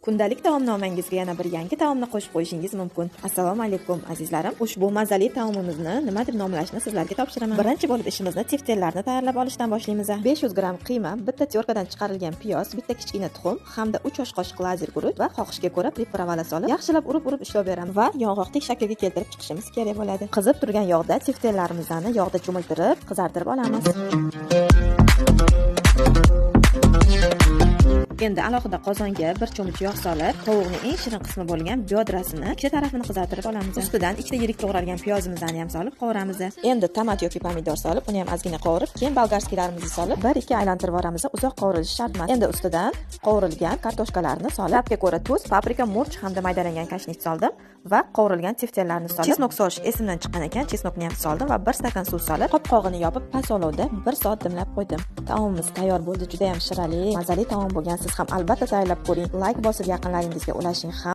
Kundalik taomnomangizga yana bir yangi taomni qo'shib qo'yishingiz mumkin. Assalomu alaykum, azizlarim. Ushbu mazali taomimizni nima deb nomlashni sizlarga topshiraman. Birinchi bo'lib ishimizni teftellarni tayyorlab olishdan boshlaymiz. 500 gramm qiyma, bitta tyorkadan chiqarilgan piyoz, bitta kichkina tuxum hamda 3 osh qoshiq lazir guruch va xohishga ko'ra приправа solib, yaxshilab urib-urib ishlov beramiz va yong'oqdek shaklga keltirib chiqishimiz kerak bo'ladi. Qizib turgan yog'da teftellarimizni yog'da cho'miltirib, qizartirib olamiz. Endi alohida qozonga bir cho'mich yog' solib, tovuqning eng shirin qismi bo'lgan byodrasini ikkita tarafini qizartirib olamiz. Ustidan ikkita yirik to'g'ralgan piyozimizni ham solib qovuramiz. Endi tomat yoki pomidor solib, uni ham ozgina qovurib, keyin bolgarskiylarimizni solib, 1-2 aylantirib yuboramiz. Uzoq qovrilishi shart emas. Endi ustidan qovurilgan kartoshkalarni solib, ta'bga ko'ra tuz, paprika, murch hamda maydalangan kashnich soldim va qovurilgan teftellarni solib, chesnok solish esimdan chiqqan ekan, chesnokni ham soldim va 1 stakan suv solib, qopqog'ini yopib, past olovda 1 soat dimlab qo'ydim. Taomimiz tayyor bo'ldi. Juda ham shirali, mazali taom bo'lgan. Siz ham albatta tayyorlab ko'ring. Like bosib yaqinlaringizga ulashing ham.